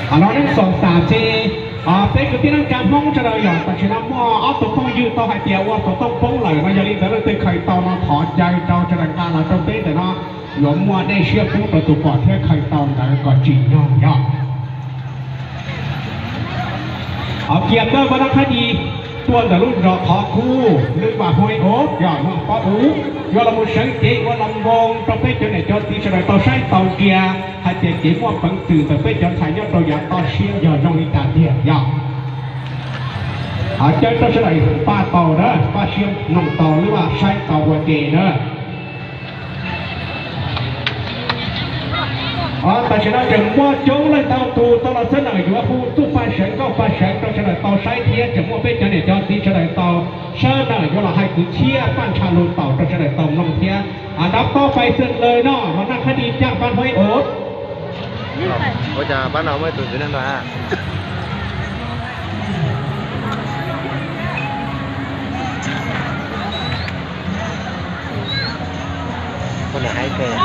ເອົາເນາະ ໜຶ່ງ ສອງ ສາມ ສີ່ ອາ ເປັນຄືທີ່ນັກການມົ້ງຈະໄດ້ຢ່າງ ແຕ່ຊະນັ້ນ ເມື່ອເອົາຕົວຄົງຢືນຕໍ່ໃຫ້ເຕີຍວ່າຕົວຕ້ອງປົງໄຫຼມາ ຢ່າລືມເດີ ເລີກເຕີໄຂ່ເຕົາມາ ຂໍໃຈເຈົ້າຈະໄດ້ການລາວເຈົ້າເປັນເດີເນາະ ລວມໝວດໄດ້ເຊຍປຸງປະຕູກອດແທ້ໄຂ່ເຕົາໃດກໍຈິງຍອມຍອມ. ເອົາກຽມເດີ ວັນນະຄະດີ ຕົວນະລຸນ ດອກຂໍຄູ ຫຼືວ່າຫ້ວຍໂອບ ຢອດເມືອງປະອູ ຢອດລະມຸດເຊີງເຈ ວັດລຳວົງ ປະເພດເຈົ້າແໜ່ເຈົ້າຕີ ສະໄດເຕົາໄຊເຕົາເກຍ ໃຫ້ເຕັມເກມວບເປິງຕື່ນ ປະເພດເຈົ້າໄທຍອດໂຕຢາຕໍ່ຊຽງ ຢອດນ້ອງອີຕາເດຍ ຢອດ ເອົາເຈົ້າ ເຈົ້າສະໄດປ້າເຕົາເດີ ປ້າຊຽງນ້ອງເຕົາ ຫຼືວ່າໄຊເຕົາຫົວເຈເດີ. ອາ ຕາຊະນະຈະມົ້ວຈົງເລີຍເຕົ້າຕູ ຕະຫຼອດສະເໜີຢູ່ວ່າຜູ້ຕູ້ປາແສງເກົ້າປາແສງ ຕາຊະນະເຕົ້າໄຊເທຍຈະມົ້ວເປັນຈັນເນຈອນ ຕີຊະນະເຕົ້າ ສະເໜີຢູ່ລະໃຫ້ຄືເຊຍ ປັນຊາລູເຕົ້າ ຕາຊະນະເຕົ້ານ້ອງເທຍ ອັນດັບຕໍ່ໄປເຊີນເລີຍເນາະ ວັນນະຄະດີຈາກບ້ານຫ້ວຍໂອດ. ໂອຈາ ບ້ານເຮົາເມື່ອຕົວຢູ່ນັ້ນວ່າ ຄົນໃຫ້ເກີດ